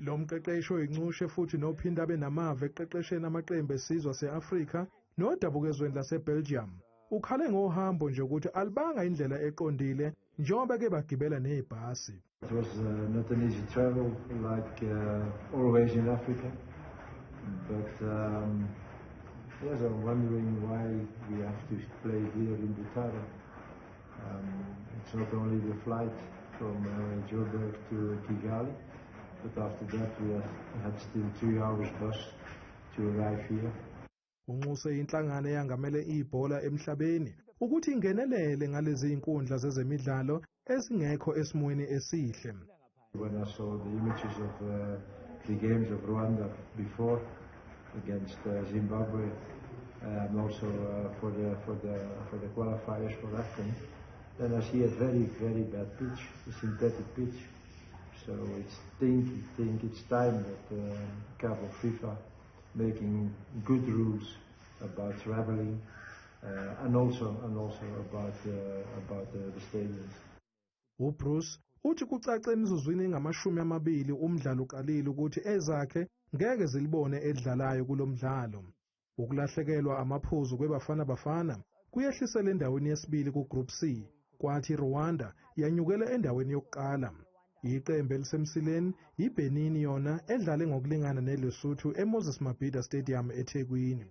Lo mqeqeshi oyincushe futhi nophinda abe namava ekuqeqesheni amaqembu esizwe ase-Afrika nodabuka ezweni laseBelgium ukhale ngohambo nje ukuthi alibanga indlela eqondile njengoba ke bagibela nebhasi. It was not an easy travel like always in Africa, but yes, I'm wondering why we have to play here in Butare. It's not only the flight from Joburg to Kigali, but after that we have had still 3 hours bus to arrive here. Unxuse inhlangano eyangamele ibhola emhlabeni ukuthi ingenelele ngalezi inkundla zezemidlalo ezingekho esimweni esihle. When I saw the images of the games of Rwanda before against Zimbabwe and also for the qualifiers for AFCON, then I see a very, very bad pitch, a synthetic pitch. So it's think it's time that CAF or FIFA making good rules about traveling and also about the stadiums. UBroos uthi kucace emizuzwini engamashumi amabili umdlalo uqalile ukuthi ezakhe ngeke zilibone edlalayo kulomdlalo. Ukulahlekelwa amaphuzu kweBafana Bafana kuyehlisela endaweni yesibili kuGroup C, kwathi Rwanda yanyukela endaweni yokuqala. Iqembu elisemsileni iBenin yona edlale ngokulingana neLesotho eMoses Mabhida Stadium eThekwini.